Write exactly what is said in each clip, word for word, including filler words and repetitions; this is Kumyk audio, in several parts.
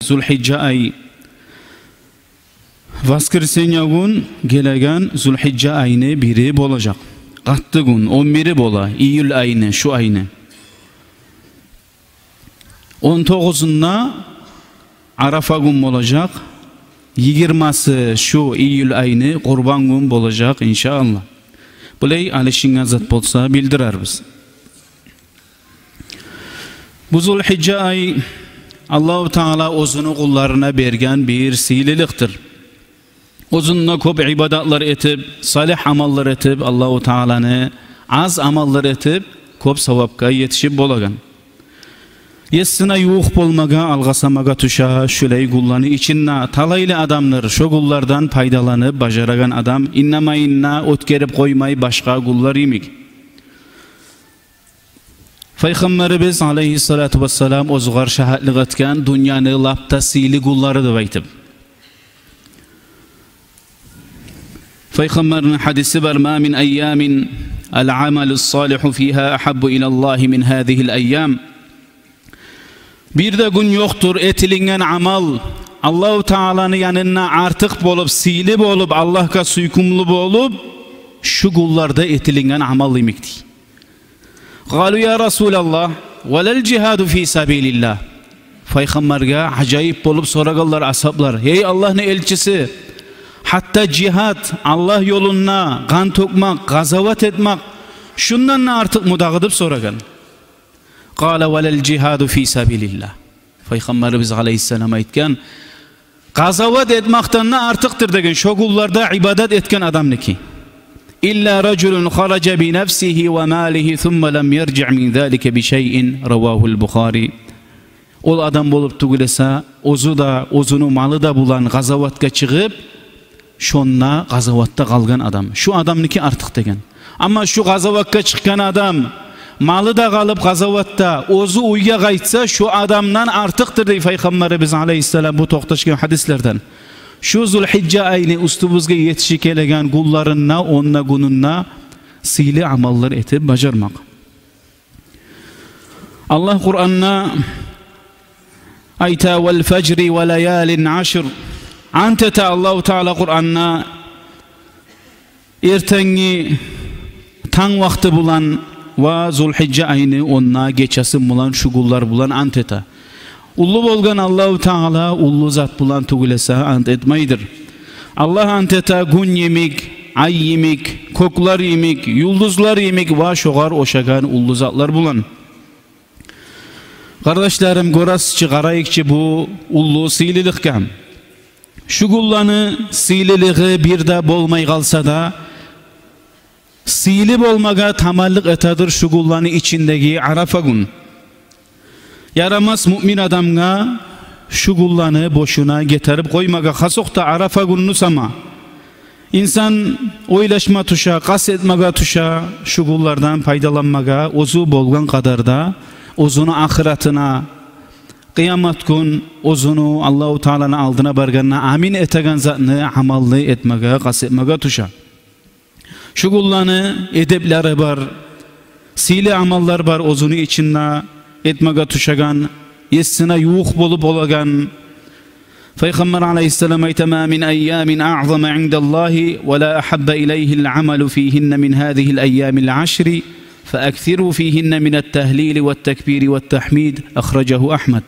Зулхижжа ай, воскресенье гюн гелеген Зулхижжа айны бири болажакъ. Къатты гюн, он бири бола, июль айны, шу айны. Он тогъузунда Арафа гюн болажакъ, йигирмасы шу июль айны Къурбан гюн болажакъ, иншааллагь. Булай алышынгъан зат болса, билдирербиз. Бу Зулхижжа ай Аллагьу Таала оьзюню къулларына берген бир сыйлылыкъдыр. Оьзюнде кёп ибадатлар этип, салигь амаллар этип, Аллагьу Тааланы аз амаллар этип, кёп савапгъа етишип болагъан. Есине ювукъ болмагъа, алгъасамагъа тюше шулай гюнлени ичинде. Талайлы адамдыр шо гюнлерден пайдаланып бажарагъан адам, иннамайын да оьтгерип къоймай башгъа гюнлер йимик. Пайхаммарыбыз алайгьиссалату вассалам оьзюгер шагьатлыкъ этген дюньяны лап да сыйлы гюнлери деп айтып. Пайхаммарны гьадиси бар: «Ма мин айямин ал-амалу ссалигьу фигьа агьаббу илаллагьи мин гьазигьил айям». Бир де гюн ёкъдур, этилинген амал Аллагьу Тааланы янында артыкъ болуп, сыйлы болуп, Аллагьгъа сюйкюмлю болуп, шу гюнлерде этилинген амал йимик, дей. «Къалу я Расулаллагь, ва лал жигьаду фи сабилиллагь?» Пайхаммаргъа ажайып болуп сорагъанлар асгьаблар: «Гьей Аллагьны элчиси, гьатта жигьад, Аллагь ёлунда къан тёкмек, къазават этмек, шундан да артыкъмы дагъы?» — деп сорагъан. «Къала: ва лал жигьаду фи сабилиллагь». Пайхаммарыбыз алайгьиссалам айтгъан: «Къазават этмекден де артыкъдыр, — деген, — шо гюнлерде ибадат этген адамныки. Илла ражулун хаража би нафсигьи ва малигьи сумма лам яржиъ мин залика би шайин». Равагьул Бухари. Ол адам болуп тюгюл эсе, оьзю де, оьзюню малы да булан къазаватгъа чыгъып, шонда къазаватда къалгъан адам, шу адамныки артыкъ деген. Амма шу къазаватгъа чыкъгъан адам малы да къалып къазаватда, оьзю уьйге къайтса, шу адамдан артыкъдыр, дей Пайхаммарыбыз алайгьиссалам бу токъташгъан гьадислерден. Шу Зулхижжа айны уьстюбюзге етишип гелеген гюнлеринде, онда гюнюнде сыйлы амаллар этип бажармакъ. Аллагь Къуранда айта: «Вал фажри ва лаялин ашр». Ант эте Аллагьу Таала Къуранда эртенги танг вакъти булан ва Зулхижжа айны онда гечеси булан, шу гюнлер булан ант эте. Уллу болгъан Аллагьу Таала уллу зат булан тюгюл эсе ант этмейдир. Аллагь ант эте гюн йимик, ай йимик, кёклер йимик, юлдузлар йимик ва шогъар ошагъан уллу затлар булан. Къардашларым, гёресиз чи, къарайыкъ чы бу уллу сыйлылыкъгъа. Шу гюнлени сыйлылыгъы бир де болмай къалса да, сыйлы болмагъа таманлыкъ этедир шу гюнлени ичиндеги Арафа гюн. Ярамас муъмин адамгъа шу гюнлени бошуна гетирип къоймагъа, хасокъда Арафа гюнню сама. Инсан ойлашма тюше, къаст этмеге тюше шу гюнлерден пайдаланмагъа, оьзю болгъан къадарда оьзюню ахыратына, къыямат гюн оьзюню Аллагьу Тааланы алдына баргъанда амин этеген затны, амалны этмеге, къаст этмеге тюше. Шу гюнлени эдеплери бар, сыйлы амаллар бар оьзюню ичинде, этмеге тюшеген, есине ювукъ болуп болагъан. Пайхаммар алайгьиссалам айта: «Ма мин айямин аъзама индаллагьи ва ла ахабба илайгьил амалу фигьинна мин гьазигьил айямил ашри, фа аксиру фигьинна минат тагьлили ват такбири ват тагьмид». Ахражагьу Агьмад.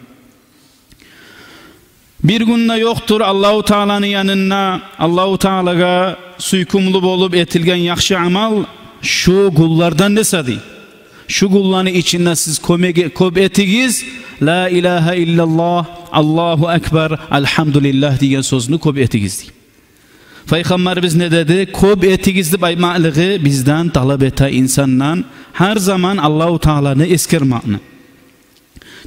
Бир гюн де ёкъдур Аллагьу Тааланы янында Аллагьу Таалагъа сюйкюмлю болуп этилген яхшы амал шу гюнлерден де сади. Шу гюнлени ичинде сиз кёмеге-, кёп этигиз, «Ла илагьа иллаллагь, Аллагьу акбар, альгьамдулиллагь» деген сёзню кёп этигиз, дей. Пайхаммарыбыз не деди? Кёп этигиз деп айтмакълыгъы бизден талап эте инсандан гьар заман Аллагьу Тааланы эсгермекни.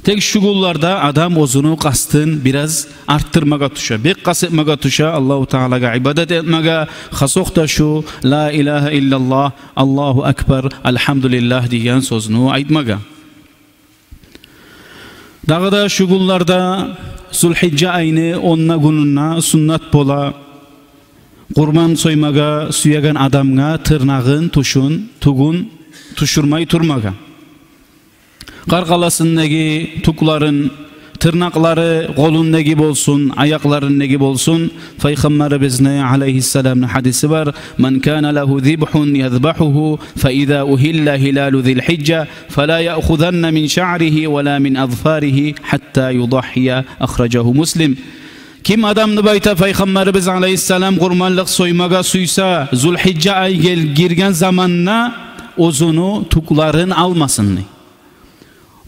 Тек шу гюнлерде адам оьзюню къастын бираз артдырмагъа тюше, бек къаст этмеге тюше Аллагьу Таалагъа ибадат этмеге, хасокъда шу «Ла илагьа иллаллагь, Аллагьу акбар, альгьамдулиллагь» деген сёзню айтмагъа. Дагъы да шу гюнлерде, Зулхижжа айны онда гюнюнде суннат бола къурбан соймагъа сюеген адамгъа тырнагъын, тюшюн, тюгюн тюшюрмей турмагъа. Къаркъарасындагъы тюклерин, тырнакълары, къолундагъы болсун, аякъларындагъы болсун. Пайхаммарыбызны алайгьиссаламны гьадиси бар: «Ман кана лагьу зибгьун язбагьугьу, фа иза угьилла гьилалу зилгьижжа, фала яъхузанна мин шаъригьи ва ла мин азфаригьи гьатта юдагьгьия». Ахражагьу Муслим. Ким адамны, деп айта Пайхаммарыбыз алайгьиссалам, къурманлыкъ соймагъа сюйсе, зулгьижжа ай гел-, гирген заманда оьзюню тюклерин алмасын дей.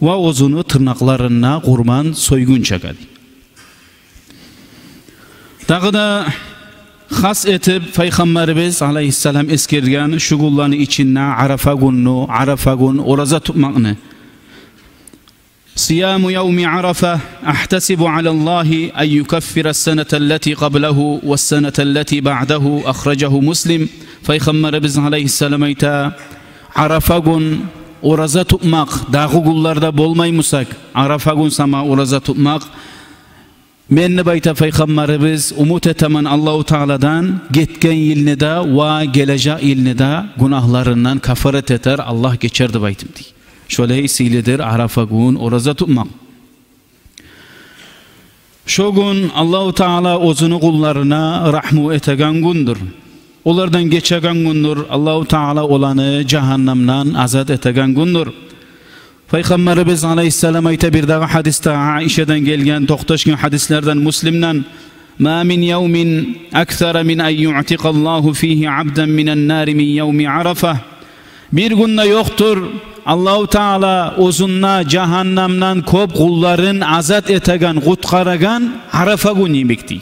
Ва оьзюню тырнакъларында къурман сойгъунчагъа дей. Дагъы да хас этип Пайхаммарыбыз алайгьиссалам эсгерген шу гюнлени ичинде Арафа гюнню, Арафа гюн ораза тутмакъны. «Сияму явми Арафа, ахтасибу алаллагьи ан юкаффира ссаната ллати къаблагьу ва ссаната ллати баъдагьу». Ахражагьу Муслим. Пайхаммарыбыз алайгьиссалам айта: «Арафа гюн ораза тутмакъ, дагъы гюнлерде болмаймусакъ, Арафа гюн сама ораза тутмакъ, мен, деп айта Пайхаммарыбыз, умут этемен Аллагьу Тааладан, гетген йылны да ва гележек йылны да гюнагьларындан каффарат этер, Аллагь гечер деп айтып», – дей. Шолай сыйлыдыр Арафа гюн ораза тутмакъ. Шо гюн Аллагьу Таала оьзюню къулларына рагьму этеген гюндюр. Олардан гечеген гюндюр. Аллагьу Таала оланы жагьаннамдан азат этеген гюндюр. Пайхаммарыбыз алайгьиссалам айта бирдагъы гьадисде, Айшадан гелген, токъташгъан гьадислерден, Муслимден: «Ма мин явмин аксара мин ан юътикъаллагьу фигьи абдан минан нари мин явми Арафа». Бир гюн де ёкъдур Аллагьу Таала оьзюнде жагьаннамдан кёп къулларын азат этеген, къутгъарагъан Арафа гюн йимик, дей.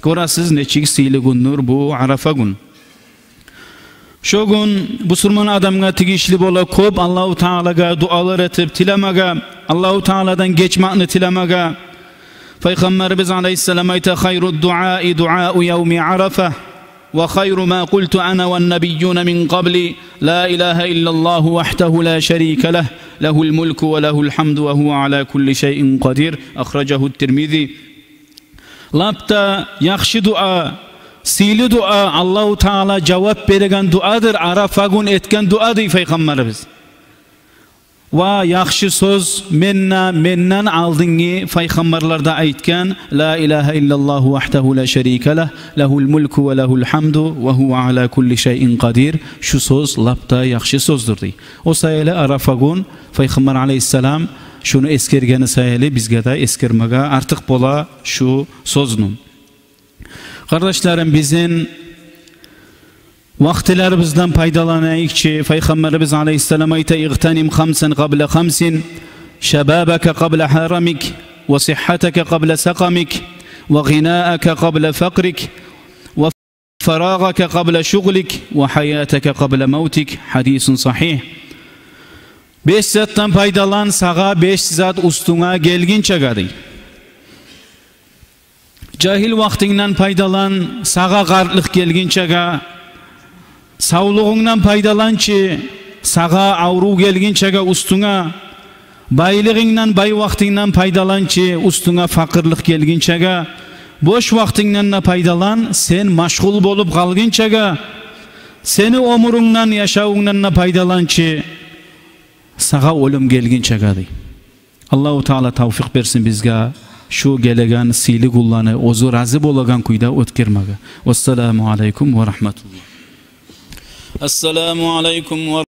Гёресиз, нечик сыйлы гюндюр бу Арафа гюн. Шо гюн бусурман адамгъа тийишли бола кёп Аллагьу Таалагъа дуалар этип тилемеге, Аллагьу Тааладан гечмекни тилемеге. Пайхаммарыбыз алайгьиссалам айта: «Хайру дуаи дуау явми Арафа, ва хайру ма къулту ана ван набиюна мин къабли, ла илагьа иллаллагьу вагьдагьу ла шарика лагь, лагьул мулку ва лагьул гьамду ва гьува ала кулли шайин къадир». Ахражагьу Тирмизи. Лап да яхшы дуа, сыйлы дуа, Аллагьу Таала жавап береген дуадыр Арафа гюн этген дуа, дей Пайхаммарыбыз. Ва яхшы сёз мен де, менден алдынгъы пайхаммарлар да айтгъан: «Ла илагьа иллаллагьу вагьдагьу ла шарика лагь, лагьул мулку ва лагьул гьамду ва гьува ала кулли шайин къадир». Шу сёз лап да яхшы сёздюр, дей. О саялы Арафа гюн Пайхаммар алайгьиссалам шуну эсгергени саялы бизге де эсгермеге артыкъ бола шу сёзню. Къардашларым, бизин вакътилерибизден пайдаланайыкъ чы. Пайхаммарыбыз алайгьиссалам айта: «Игътаним хамсан къабла хамсин, шабабака къабла гьарамик, ва сигьгьатака къабла сакъамик, ва гъинаака къабла факърик, ва фарагъака къабла шугълик, ва гьаятака къабла мавтик». Гьадисун сагьигь. Беш затдан пайдалан сагъа беш зат уьстюнге гелгинчеге, дей. Жагьил вакътингден пайдалан сагъа къартлыкъ гелгинчеге, савлугъунгдан пайдалан чы сагъа аврув гелгинчеге уьстюнге, байлыгъынгдан, бай вакътингден пайдалан чы уьстюнге факъырлыкъ гелгинчеге, бош вакътингден де пайдалан сен машгъул болуп къалгъынчагъа, сени оьмюрюнгден, яшавунгдан да пайдалан чы сагъа оьлюм гелгинчеге, дей. Аллагьу Таала тавфикъ берсин бизге шу гелеген сыйлы гюнлени оьзю рази болагъан кюйде оьтгермеге. Вассаламу алайкум ва рагьматуллагь. Ассаламу алайкум ва